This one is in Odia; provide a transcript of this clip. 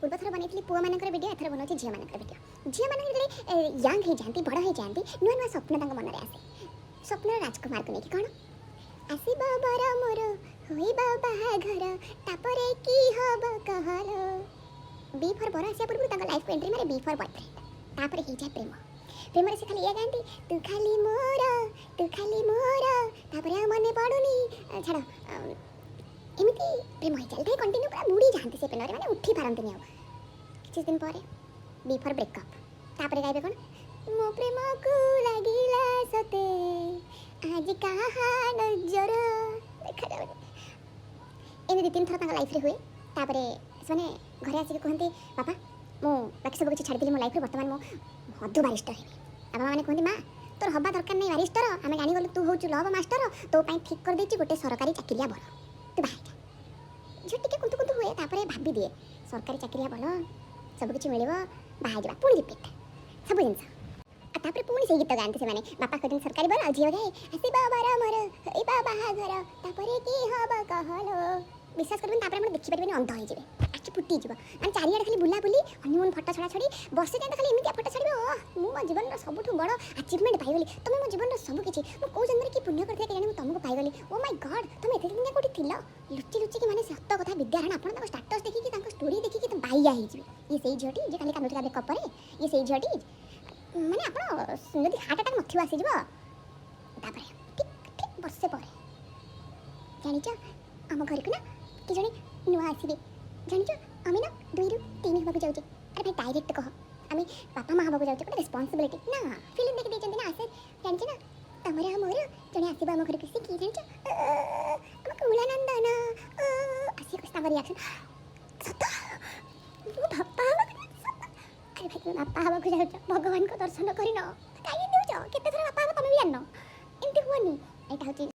ପୂର୍ବଥର ବନେଇଥିଲି ପୁଅମାନଙ୍କର ଭିଡ଼ିଓ, ଏଥର ବନାଉଛି ଝିଅମାନଙ୍କର ଭିଡ଼ିଓ। ଝିଅମାନଙ୍କର ଯେତେବେଳେ ୟଙ୍ଗ ହେଇଯାଆନ୍ତି, ବଡ଼ ହେଇଯାଆନ୍ତି, ନୂଆ ନୂଆ ସ୍ୱପ୍ନ ତାଙ୍କ ମନରେ ଆସେ। ସ୍ୱପ୍ନର ରାଜକୁମାରକୁ ନେଇକି କ'ଣ ଆସିବ ବର ମୋର, ହୋଇବ ବାହାଘର, ତାପରେ କି ହବ କହଲୋ। ବି ଫର୍ ବର ଆସିବା ପୂର୍ବରୁ ତାଙ୍କ ଲାଇଫକୁ ଏଣ୍ଟ୍ରି ମାରେ ବି ଫର୍ ବୟଫ୍ରେଣ୍ଡ। ତାପରେ ହେଇଯାଏ ପ୍ରେମ। ପ୍ରେମରେ ସେ ଖାଲି ଏଇଆ ଗାଆନ୍ତି, ତୁ ଖାଲି ମୋର, ତୁ ଖାଲି ମୋର, ତାପରେ ଆଉ ମନେ ପଡ଼ୁନି, ଛାଡ଼। ଏମିତି ପ୍ରେମ ହେଇ ଚାଲିଥାଏ କଣ୍ଟିନ୍ୟୁ, ପୁରା ବୁଡ଼ି ଯାଆନ୍ତି ସେ ପ୍ରେମରେ, ମାନେ ଉଠି ପାରନ୍ତିନି ଆଉ। କିଛି ଦିନ ପରେ ବି ଫର୍ ବ୍ରେକଅପ୍। ତାପରେ ଗାଇବେ କ'ଣ, ମୋ ପ୍ରେମକୁ ଲାଗିଲା ସତେ ଆଜି କାହା ନଜର ଦେଖାଯାଉନି। ଏମିତି ଦୁଇ ତିନି ଥର ତାଙ୍କ ଲାଇଫ୍ରେ ହୁଏ। ତାପରେ ସେମାନେ ଘରେ ଆସିକି କୁହନ୍ତି, ବାପା, ମୁଁ ବାକି ସବୁ କିଛି ଛାଡ଼ିଦେଲି ମୋ ଲାଇଫ୍ରେ, ବର୍ତ୍ତମାନ ମୁଁ ମଧୁ ବାରିଷ୍ଟର ହେବି। ବାପା ମାନେ କୁହନ୍ତି, ମା, ତୋର ହବା ଦରକାର ନାହିଁ ବାରିଷ୍ଟର, ଆମେ ଜାଣିଗଲୁ ତୁ ହେଉଛୁ ଲଭ୍ ମାଷ୍ଟର, ତୋ ପାଇଁ ଠିକ୍ କରିଦେଇଛି ଗୋଟେ ସରକାରୀ ଚାକିରିଆ ବର, ତୁ ବାହା ହେଇଯା। ଝିଅ ଟିକେ କୁନ୍ତୁ କୁନ୍ତୁ ହୁଏ, ତାପରେ ଭାବି ଦିଏ, ସରକାରୀ ଚାକିରିଆ ଭଲ, ସବୁ କିଛି ମିଳିବ, ବାହା ହେଇଯିବା। ପୁଣି ରିପିଟ୍ ସବୁ ଜିନିଷ। ଆଉ ତାପରେ ପୁଣି ସେଇ ଗୀତ ଗାଆନ୍ତି ସେମାନେ। ବାପା କହୁଛନ୍ତି ସରକାରୀ ବର, ଆଉ ଝିଅ ଗାଏ ଆସିବ ବର ମୋର, ହୋଇବ ବାହାଘର, ତାପରେ କି ହବ କହଲୋ। ବିଶ୍ୱାସ କରିବେନି, ତାପରେ ଆପଣ ଦେଖିପାରିବେନି, ଅନ୍ଧ ହେଇଯିବେ, ଆଖି ଫୁଟିଯିବ। ମାନେ ଚାରିଆଡ଼େ ଖାଲି ବୁଲାବୁଲି, ହନିମୁନ୍ ଫଟୋ ଛଡ଼ା ଛଡ଼ି। ବର୍ଷେ ଯାଏଁ ତ ଖାଲି ଏମିତିଆ ଫଟୋ ଛାଡ଼ିବେ, ଓ ମୁଁ ମୋ ଜୀବନର ସବୁଠୁ ବଡ଼ ଆଚିଭମେଣ୍ଟ ପାଇଗଲି, ତମେ ମୋ ଜୀବନର ସବୁ କିଛି, ମୁଁ କେଉଁ ଜନ୍ମରେ କି ପୁଣ୍ୟ କରିଥିଲି କେଜାଣି, ମୁଁ ତମକୁ ପାଇଗଲି, ଓ ମାଇ ଗଡ୍, ତମେ ଏତେ ଦିନ ଯାଏଁ କୋଉଠି ଥିଲ ଲୁଚି ଲୁଚିକି? ମାନେ ସତ କଥା ବିଦ୍ୟାରାଣ, ଆପଣ ତାଙ୍କ ଷ୍ଟାଟସ୍ ଦେଖିକି, ତାଙ୍କ ଷ୍ଟୋରି ଦେଖିକି ତ ବାଇଆ ହେଇଯିବେ। ଇଏ ସେଇ ଝିଅଟି ଯିଏ କାଲି କାନ୍ଦୁଥିଲା ବ୍ରେକଅପ୍ ପରେ? ଇଏ ସେଇ ଝିଅଟି? ମାନେ ଆପଣ ଯଦି ହାର୍ଟ ଆଟାକ୍ ନଥିବ ଆସିଯିବ। ତାପରେ ଠିକ୍ ଠିକ୍ ବର୍ଷେ ପରେ, ଜାଣିଛ, ଆମ ଘରକୁ ନା କି ଜଣେ ନୂଆ ଆସିବେ, ଜାଣିଛ, ଆମେ ନା ଦୁଇରୁ ତିନି ହେବାକୁ ଯାଉଛେ। ଆରେ ଭାଇ, ଡାଇରେକ୍ଟ କହ, ଆମେ ବାପା ମା ହେବାକୁ ଯାଉଛେ, ଗୋଟେ ରେସ୍ପନ୍ସିବିଲିଟି ନା। ଫିଲ୍ମ ଦେଖି ଦେଇଛନ୍ତି ନା ଆସେ। ଜାଣିଛ ନା, ତମର ଆଉ ମୋର ଜଣେ ଆସିବ ଆମ ଘରକୁ, ସେ କିଏ ଜାଣିଛ? ଆମ କୁଳାନନ୍ଦନ ଆସିବ। ତାଙ୍କ ରିଆକ୍ସନ୍, ସତ? ମୋ ବାପା ହେବାକୁ ଯାଉଛି ସତ? ଆରେ ଭାଇ, ତୁମେ ବାପା ହେବାକୁ ଯାଉଛ, ଭଗବାନଙ୍କ ଦର୍ଶନ କରିନ, କାହିଁକି ଦେଉଛ? କେତେ ଥର ବାପା ହେବ ତମେ ବି ଜାଣିନ। ଏମିତି ହୁଅନି। ଏଇଟା ହେଉଛି